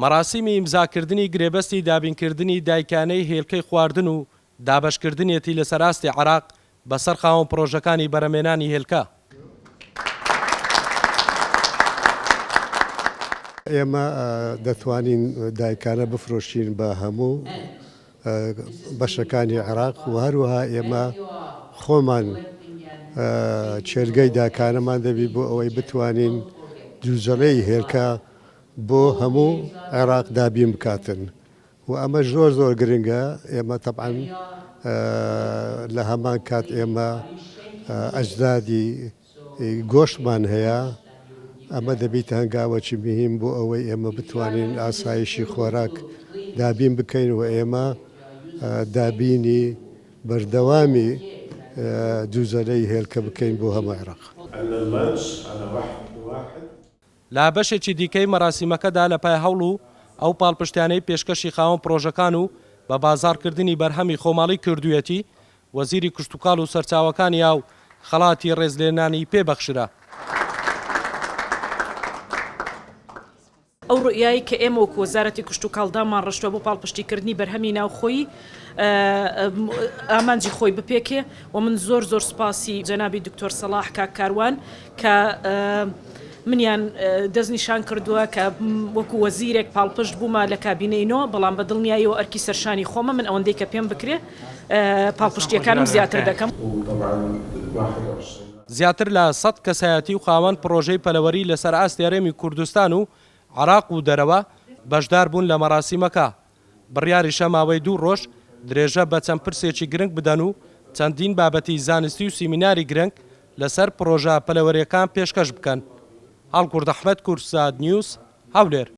مەراسیمی ئیمزاکردنی گرێبەستی دابینکردنی دایکانەی هێلکەی خواردن و دابەشکردنیەتی لەسەر ئاستی عێراق بەسەر خاوەن پڕۆژەکانی بەرهەمێنانی هێلکە. ئێمە دەتوانین دایکانە بفرۆشین بە هەموو بەشەکانی عێراق و هەروەها ئێمە خۆمان کێلگەی داکانەمان دەبی بۆ ئەوەی بتوانین جوجەڵەی هێلکە بۆ هەموو عێراق دابین بکاتن و ئەمەش زۆر زۆر گرنگە ئێمە تەبعەن لە هەمان کات ئێمە ئەجدادی گۆشتمان هەیە ئەمە دەبیتە هەنگاوەکی مهم بۆ ئەوەی ئێمە بتوانین ئاسایشی خۆراک دابین بکەین و ئێمە دابینی بەردەوامی جوجەلەی هێلکە بکەین بۆ هەموو عێراق. لە بەشێکی دیکەی مەراسیمەکەدا لە پای هەوڵ و ئەو پاڵپشتیانەی پێشکەشی خاوەن پڕۆژەکان و بە بازاڕکردنی بەرهەمی خۆماڵی کردوویەتی، وەزیری کشتوکاڵ و سەرچاوەکانی ئاو خەڵاتی ڕێزلێنانی پێ بەخشرا. ئەو ڕوئیایەی کە ئێمە وەکو وەزارەتی کشتوکاڵ دامانڕشتوە بۆ پاڵپشتیکردنی بەرهەمی ناوخۆیی ئامانجی خۆی بپێکێ و من زۆر زۆر سوپاسی جەنابی دکتۆر سەڵاح کاک کاروان کە منیان دەستنیشان کردووە کە وەکو وەزیرێک پاڵپشت بوومە لە کابینەی نۆ، بەڵام بە دڵنیاییەوە ئەرکی سەرشانی خۆمە، من ئەوەندەی کە پێم بکرێ پاڵپشتییەکانم زیاتر دەکەم. زیاتر لە سەد کەسایەتی و خاوەن پڕۆژەی پەلەوەری لەسەر ئاستی هەرێمی کوردستان و عێراق و دەرەوە بەشدار بوون لە مەراسیمەکە. بڕیاریشە ماوەی دوو ڕۆژ درێژە بە چەند پرسێکی گرنگ بدەن و چەندین بابەتی زانستی و سیمیناری گرنگ لەسەر پڕۆژە پەلەوەرییەکان پێشکەش بکەن. هەڵگورد ئەحمەد، کوردسات نیوز، هەولێر.